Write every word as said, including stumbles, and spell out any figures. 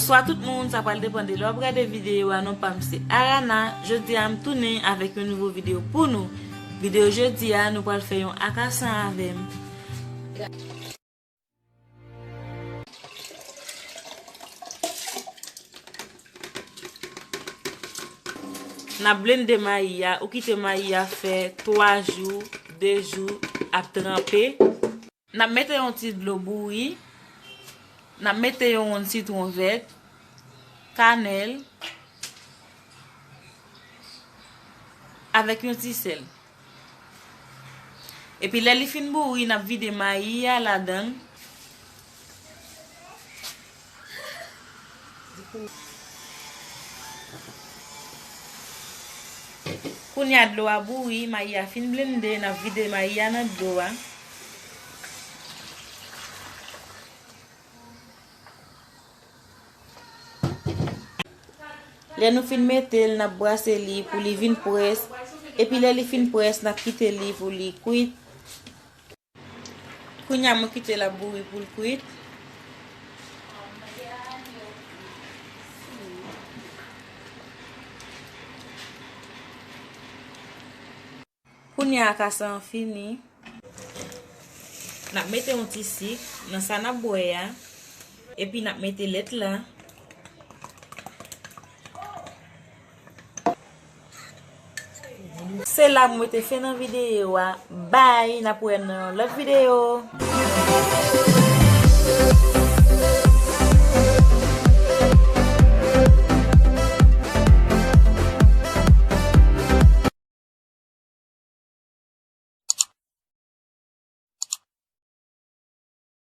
Bonswa tout moun, sa pral depann de lè w ap gade videyo a. Non pa m se Arana. Jodi a m tounen avèk yon nouvo videyo pou nou. Videyo jodi a, nou pral fè yon akasan avè m. N ap blende mayi a, ou kite mayi a fè twa jou, de jou, ap tranpe. N ap mete yon ti dlo bouyi. N ap mete yon wonn sitwon vèt, kanèl, avèk yon ti sèl. Epi lè li fin bouyi, n ap vide mayi a ladan l. Kounye a dlo a bouyi, mayi a fin blende, n ap vide mayi a nan dlo a. Lè nou fin mete l, n ap brase li pou li vin près. Epi lè li fin près, n ap kite li pou li kwit. Kounye a mwen kite l ap bouyi pou l kwit. Kounye a akasan an fini. N ap mete yon ti sik nan sa n ap bwè a. Epi n ap mete lèt la. Se la m mete fen nan videyo a. Bay, n ap wè nan yon lòt videyo.